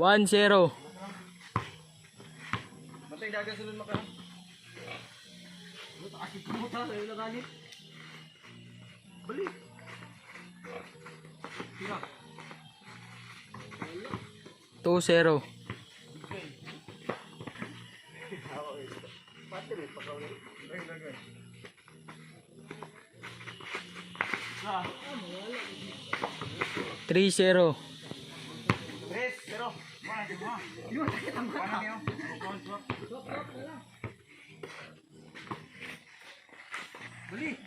1-0. Matay dagan sulod maka. Asig kumuta sa ila gani. Balik. Tira. 2-0. 3-0. 3-0. Balik.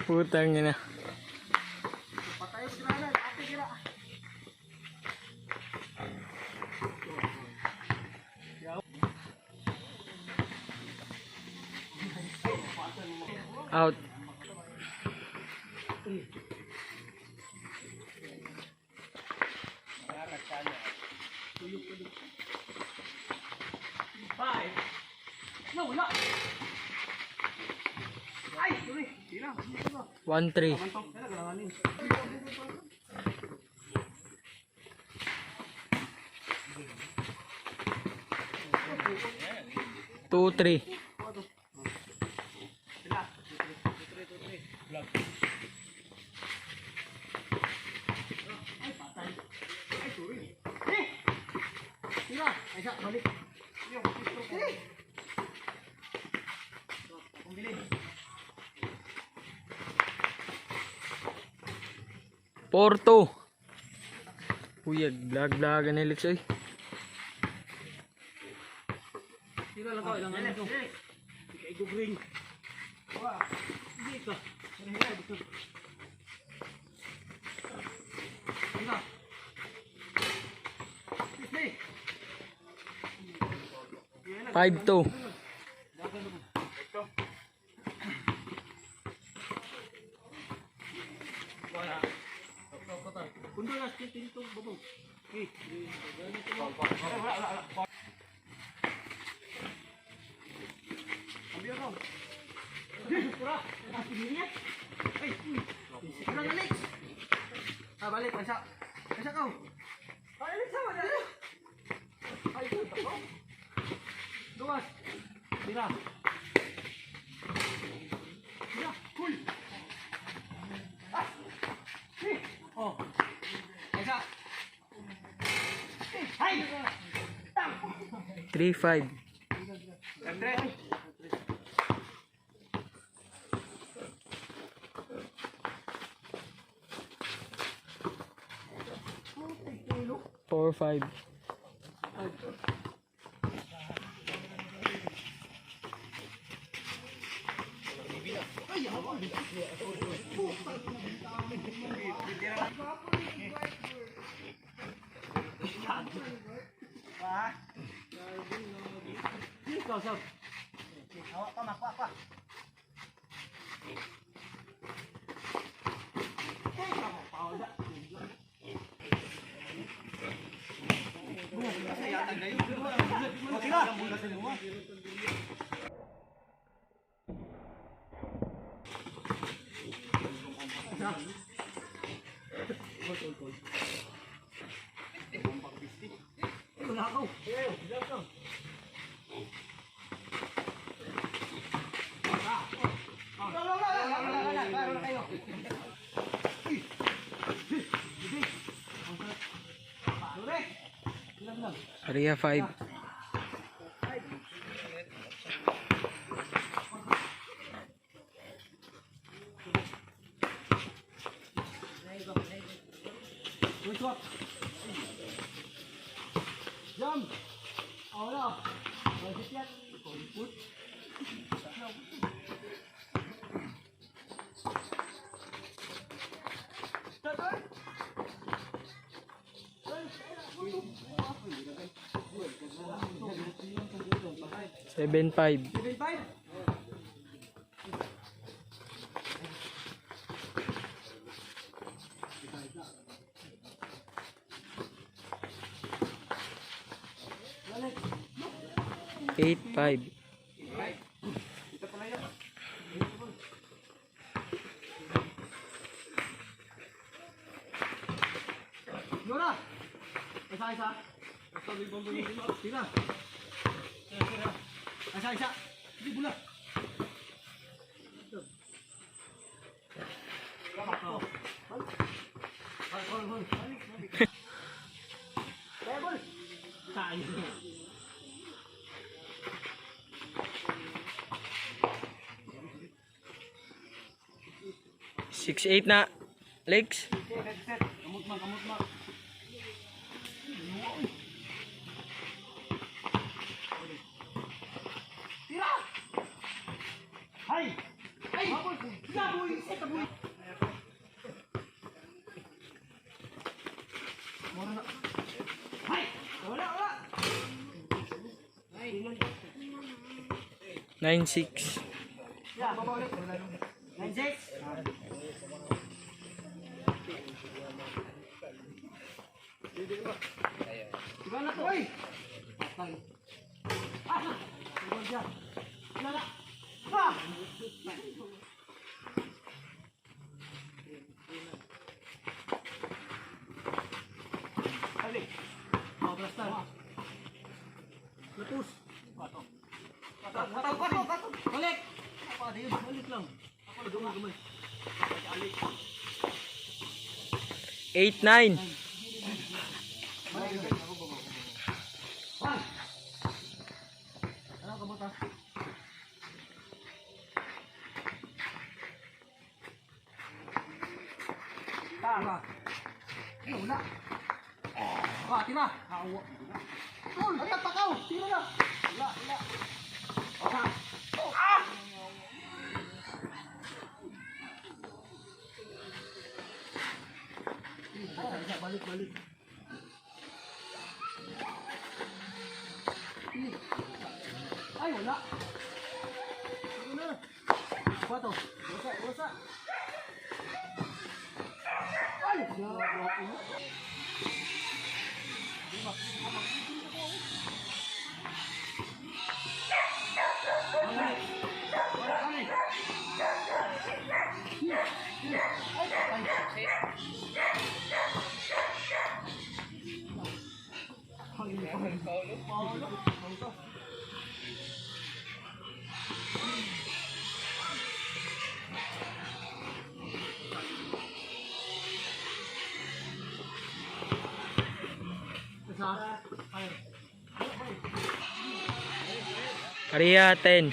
Putang ina. Patay sila na, ate gira. Out. Five. No, wala. Ay, sorry. Tira. 1-3. 2-3. Tira. Ay, sa, balik. Eh. 4-2. Uyag, vlog-vlogan ni Lex oy. Tira lang ka, ilang ano to. Ikaw green. Wah. Hindi ka. Dito. Tira. Isli. 5-2. Kundo na, tinto, babaw. Okay. Ah, balik, isa. Isa ka. Ay, Alex, sama na. Ay, ito ko. Duwas. Tira. Tira, cool. Ah. Eh. Oh. Isa. Eh, ay. 3-5. Andre. 4-5. Ikaw, sir. Awa pa, makwa pa. Pareha 5. Wait, swap. Jump. Ah, wala. Wala siya. Put. 7-5. 7-5. 8-5. Yora! Isa, isa. Tira. Isa, isa. Hindi, bula. Tayo. 6-8 na. Legs. Kamot man, kamot man. Tira! Hay! Ay! Laboy! Laboy! Mura na. Hay! Wala, wala! 9-6. Yeah, baba ulit. 9-6. Diba na to? Oy! Patay. Ah! Diba siya? Wala na. Ah! Ali. Oh, basta. Latus. Pato. Pato, pato, pato, pato. Balik. Apa, di balik lang. Ako gamay, gamay. 8-9. One. Ano ka bata? Tama. Ay, wala. Ah, tira. Awa. Tol, ay, pakaw. Tira na. Wala, wala. Ah. Ah! Balik, balik. Ay, wala. Ano na? Kwato. Wasa, wasa. Ay! Isa. Ay. Pareha 10.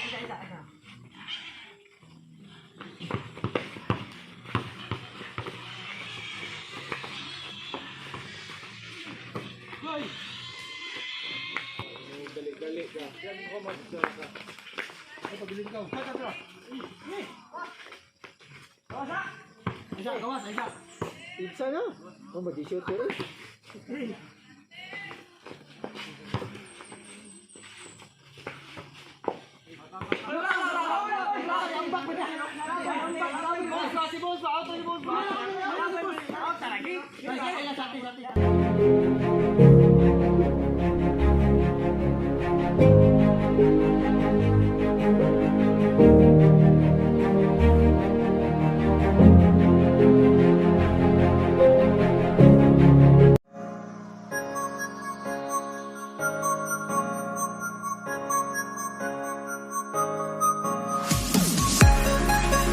Isa, isa, isa. Hoy! Dali-dali ka. Yan ko magdala ka. Ay, pabilin ka. Kaka, kaka. Eh! Ah! Gawas, ah! Isa, gawas, isa. Isa na. Oh, mag-shoot ko rin. Boss,